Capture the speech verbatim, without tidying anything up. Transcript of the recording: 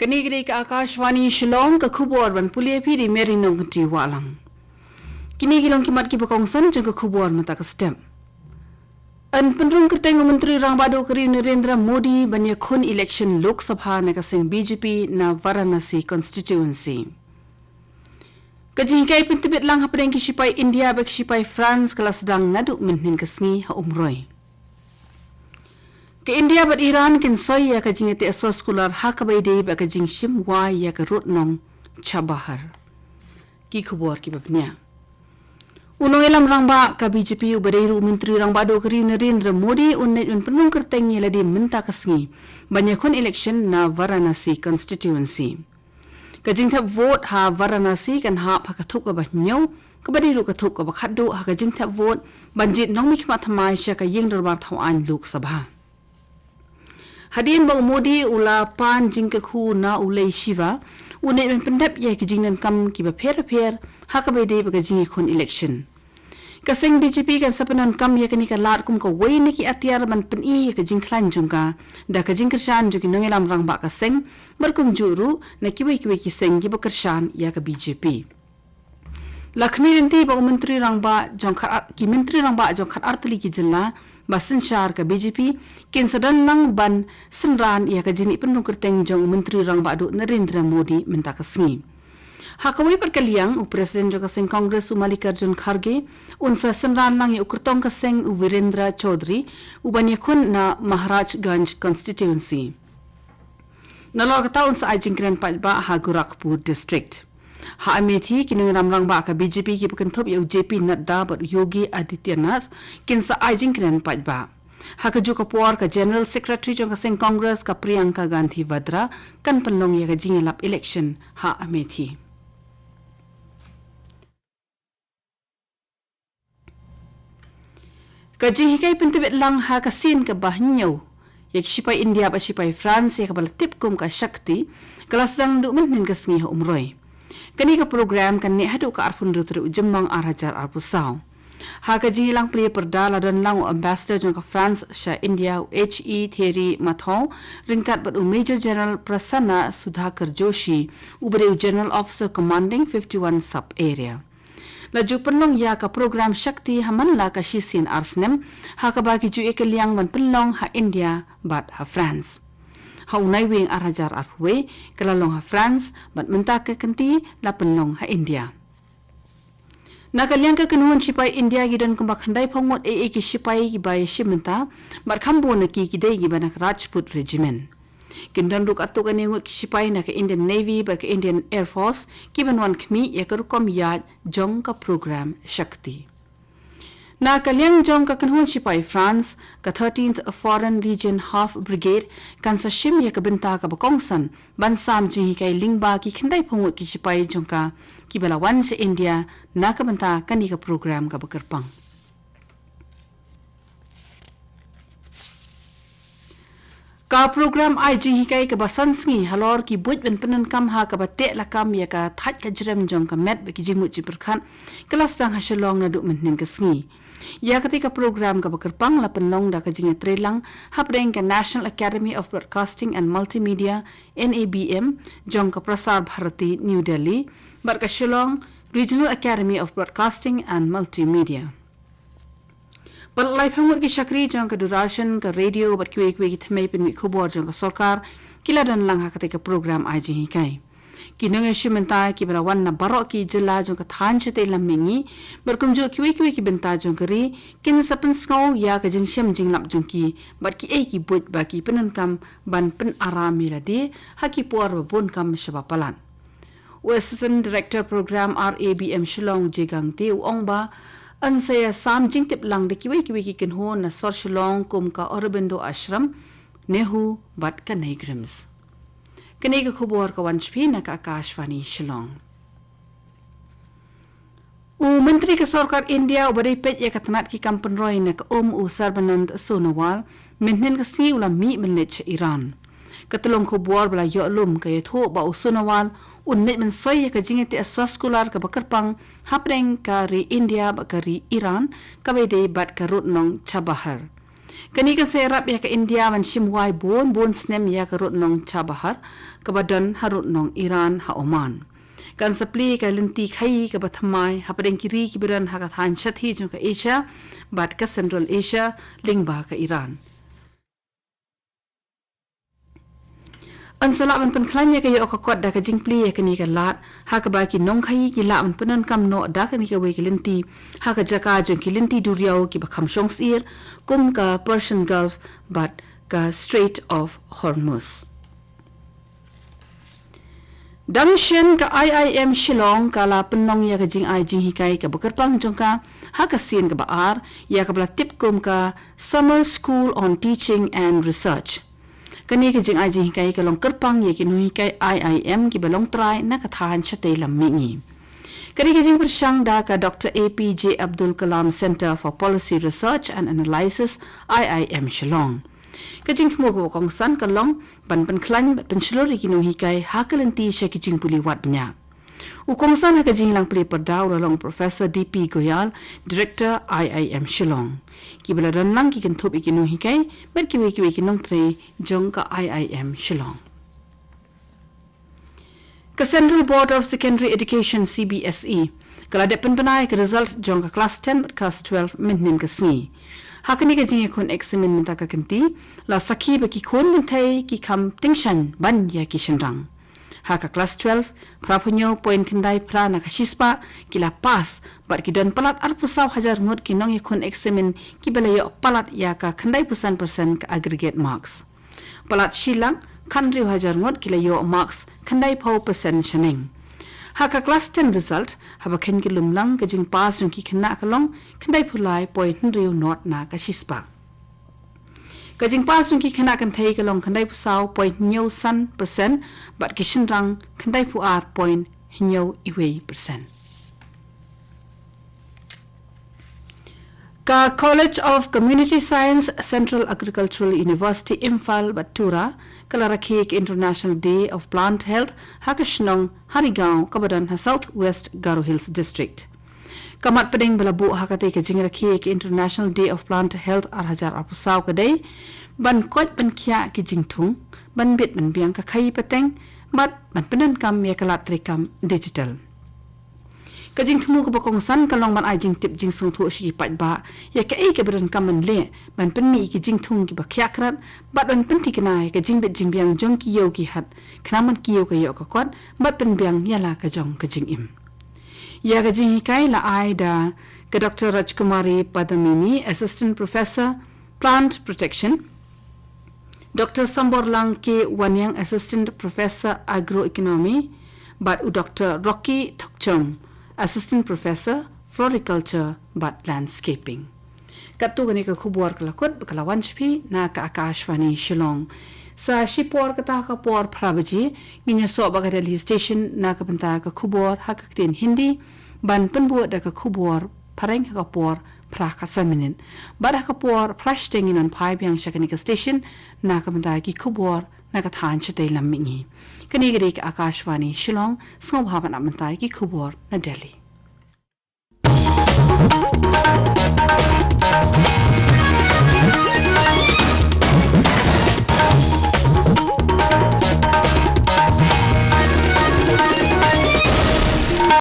Kane ka dei ka Akashvani Shillong, ka khubor ban pule phi da i Mary Nongkynrih Wahlang. Kine ki long ki mat kiba kongsan jong ka khubor mynta ka step. Yn pynrung kyrteng u Myntri Rangbah Duh ka ri u Narendra Modi ban ïakhun election Lok Sabha na ka seng B J P na Varanasi constituency. Ka jinghikai pyntbit lang hapdeng ki shipai India bad ki shipai France ka la sdang naduh mynhynnin ka sngi ha Umroi. Ka India bad Iran kin soi ïa ka jingïateh soskular ha kaba ïadei bad ka jingshim wai ïa ka rud nong Chabahar. Ki khubor kiba bniah. U nongïalam rangbah ka B J P uba dei ruh u Myntri Rangbah Duh ka ri u Narendra Modi un leit ban pynrung kyrteng ïa lade mynta ka sngi ban ïakhun election na Varanasi constituency. Ka jingthep vote ha Varanasi kan hap ha ka thup kaba hynñiew, kaba dei ruh ka thup kaba khatduh ha ka jingthep vote ban jied nongmihkhmat thymmai sha ka ïing dorbar thaw aiñ Lok Sabha. Hadien ba u Modi u la pan jingkyrkhu na u Lei Shiva, un leit ban pyndep ïa ki jingdonkam kiba pher bapher ha kaba ïadei bad ka jingïakhun election. Ka seng B J P kan sa pyndonkam ïa kane ka lad kum kawei na ki atiar ban pyni ïa ka jingkhlaiñ jong ka da ka jingkyrshan jong ki nongïalam rangbah ka seng, bad kumjuh ruh na kiwei kiwei ki seng kiba kyrshan ïa ka B J P. La khmih lynti ba u Myntri Rangbah jong khatar, ki Myntri Rangbah jong khatar tylli ki jylla ba synshar ka B J P kin sa don lang ban synran ïa ka jingïakhun pynrung kyrteng jong u Myntri Rangbah Duh Narendra Modi mynta ka sngi. Ha kawei pat ka liang, u President jong ka seng Congress u Mallikarjun Kharge un sa synran lang ïa u kyrtong ka seng u Virendra Chaudhary uban ïakhun na Maharajganj constituency. Nalor kata un sa ai jingkren paidbah ha Gorakhpur district. Ha Amethi, ki nongïalam rangbah ka B J P kiba kynthup ïa u J P Nadda bad u Yogi Adityanath kin sa ai jingkren paidbah. Ha kajuh ka por, ka General Secretary jong ka seng Congress ka Priyanka Gandhi Vadra kan pynlong ïa ka jingïalap election ha Amethi. Ka jinghikai pyntbit lang ha ka sien kaba hynñiew ïa ki shipai India bad shipai France ïa kaba la tip kum ka Shakti ka la sdang naduh mynhynnin ka sngi ha Umroi. Kane ka program kan neh haduh ka arphew hynriew tarik u Jymmang ar hajar arphew saw. Ha ka jingïalang plie pyrda la don lang u Ambassador jong ka France sha India, u H E Thierry Marthon, ryngkat bad u Major General Prasanna Sudhakar Joshi, uba dei u General Officer Commanding fifty-one Sub Area. La ju pynlong ïa ka program Shakti ha man la ka shisien ar snem, ha kaba ki ju ïakylliang ban pynlong ha India bad ha France. Ha u Naiwieng ar hajar arphew wei ka la long ha France, bad mynta ka kynti la pynlong ha India. Na ka liang ka kynhun shipai India ki don kumba khyndaiphew ngut ei ei ki shipai kiba ïashim bynta, bad kham bun na ki ki dei kiba na ka Rajput Regiment. Kin don ruh katto katne ngut ki shipai na ka Indian Navy bad ka Indian Air Force kiban wan khmih ïa ka rukom ïaid jong ka program Shakti. Na ka liang jong ka kynhun shipai France, ka thirteenth Foreign Legion Half Brigade kan sa shim ïa ka bynta kaba kongsan ban sam jinghikai lyngba ki khyndai phew ngut ki shipai jong ka kiba la wan sha India na ka bynta kane ka program kaba kyrpang. Ka program ai jinghikai kaba san sngi halor ki buit ban pyndonkam ha kaba teh lakam ïa ka thait ka jrem jong ka met bad ki jingmut jingpyrkhat ka la sdang ha Shillong naduh mynhynnin ka sngi. Ïa katei ka program kaba kyrpang la pynlong da ka jingïatreilang hapdeng ka National Academy of Broadcasting and Multimedia, N A B M, jong ka Prasar Bharati, New Delhi, bad ka Shillong Regional Academy of Broadcasting and Multimedia. Palat laiphew ngut ki shakri jong ka Doordarshan, ka radio bad kiwei kiwei ki thymmei pynmih khubor jong ka sorkar ki la don lang ha katei ka program ai jinghikai. Ki nongïashim bynta kiba la wan na baroh ki jylla jong ka thaiñ shatei lam mihngi bad kumjuh kiwei kiwei ki bynta jong ka ri kin sa pynsngew ïa ka jingshem jinglap jong ki bad kiei ki buit ba ki pyndonkam ban pynaram ïa lade ha ki por ba bun kam shaba palat. U Assistant Director Program R A B M Shillong, J Gangte, u ong ba yn sa ïa sam jingtip lang da kiwei kiwei ki kynhun na sor Shillong kum ka Aurobindo Ashram, NEHU bad ka NEIGRIHMS. Kane ka khubor ka wan sha phi na ka Akashvani Shillong. U Myntri ka Sorkar India uba dei peit ïa ka tnat ki kam pynroi na ka um, u Sarbanand Sonowal, mynhynnin ka sngi u la mih ban leit sha Iran. Ka tyllong khubor ba la ïoh lum ka ïathuh ba u Sonowal un leit ban soi ïa ka jingïateh soskular kaba kyrpang hapdeng ka ri India bad ka ri Iran kaba ïadei bad ka rud nong Chabahar. Kane kan sa ïarap ïa ka India ban shim wai bun bun snem ïa ka rud nong Chabahar, kaba don ha rud nong Iran ha Oman. Kan sa plie ïa ka lynti khaïi kaba thymmai hapdeng ki ri kiba don ha ka thaiñ shathie jong ka Asia bad ka Central Asia, lyngba ka Iran. Yn sa lah ban pynkhlaiñ ïa ka ïoh ka kot da ka jingplie ïa kane ka lad, ha kaba ki nongkhaïi ki lah ban pyndonkam noh da kane kawei ka lynti ha ka jaka jong ki lynti duriaw kiba kham shong syier, kum ka Persian Gulf bad ka Strait of Hormuz. Dang shen, ka I I M Shillong ka la pynlong ïa ka jingai jinghikai kaba kyrpang jong ka ha ka sien kaba ar, ïa kaba la tip kum ka Summer School on Teaching and Research. Kane ka jingai jinghikai ka long kyrpang ïa ki nonghikai I I M kiba long trai na ka thaiñ shatei lam mihngi. Kane ka jingpyrshang da ka Doctor A P J Abdul Kalam Centre for Policy Research and Analysis, I I M Shillong. Ka jingthmu kaba kongsan ka long ban pynkhlaiñ bad pynshlur ïa ki nonghikai ha ka lynti sha ki jingpule wad bniah. U kongsan ha ka jingïalang plie pyrda u la long Professor D P Goyal, Director I I M Shillong. Kiba la don lang ki kynthup ïa ki nonghikai bad kiwei kiwei ki nongtrei jong ka I I M Shillong. Ka Central Board of Secondary Education, C B S E, ka la dep pynbna ïa ka result jong ka klas ten bad klas twelve mynhynnin ka sngi. Ha kane ka jingïakhun eksamin mynta ka kynti, la sakhi ba ki khun kynthei ki kham tyngshaiñ ban ïa ki shynrang. Ha ka klas twelve, phra phew hynñiew point khyndai phra na ka shispah ki la pass, bad ki don palat arphew saw hajar ngut ki nongïakhun eksamin kiba la ïoh palat ïa ka khyndai phew san percent ka aggregate marks. Palat shi lak khathynriew hajar ngut ki la ïoh marks khyndai phew percent shaneng. Ha ka klas ten result, haba kheiñ ki lum lang, ka jingpass jong ki khynnah ka long khyndai phew lai point hynriew nod na ka shispah. Ka jingpass jong ki khynnah kynthei ka long khyndai phew saw point hynñiew san percent, bad ki shynrang khyndai phew ar point hynñiew wei percent. Ka College of Community Science, Central Agricultural University, Imphal bad Tura, ka la rakhe ïa ka International Day of Plant Health ha ka shnong Harigaon kaba don ha South West Garo Hills District. Ka mat pdeng ba la buh ha katei ka jingrakhe ïa ka International Day of Plant Health ar hajar arphew saw ka dei ban koit ban khiah ki jingthung, ban bit ban biang ka khaïi pateng, bad ban pyndonkam ïa ka lad treikam digital. Ka jingthmu kaba kongsan ka long ban ai jingtip jingsngewthuh sha ki paidbah ïa kaei kaba donkam ban leh ban pynmih ïa ki jingthung kiba khiah krat, bad ban pynthikna ïa ka jingbit jingbiang jong ki ïew ki hat, khnang ban kiew ka ïoh ka kot bad pynbiang ïa la ka jong ka jingim. Ïa ka jinghikai la ai da ka Doctor Rajkumari Padamini, Assistant Professor, Plant Protection, Doctor Samborlang K Wanniang, Assistant Professor, Agroeconomy, bad u Doctor Rocky Thokchom, Assistant Professor, Floriculture bad Landscaping. Katto kane ka khubor ka la kut, ka la wan sha phi na ka Akashvani Shillong. Sa shipor kata ka por phra baje, ngin ïasoh bad ka Delhi Station na ka bynta ka khubor ha ka ktien Hindi, ban pynbud da ka khubor phareng ha ka por phra ka san minit. Bad ha ka por phra shiteng ngin wan phai biang sha kane ka station na ka bynta ki khubor na ka thaiñ shatei lam mihngi. Kane ka dei ka Akashvani Shillong, sngewbha ban ap mynta ki khubor na Delhi.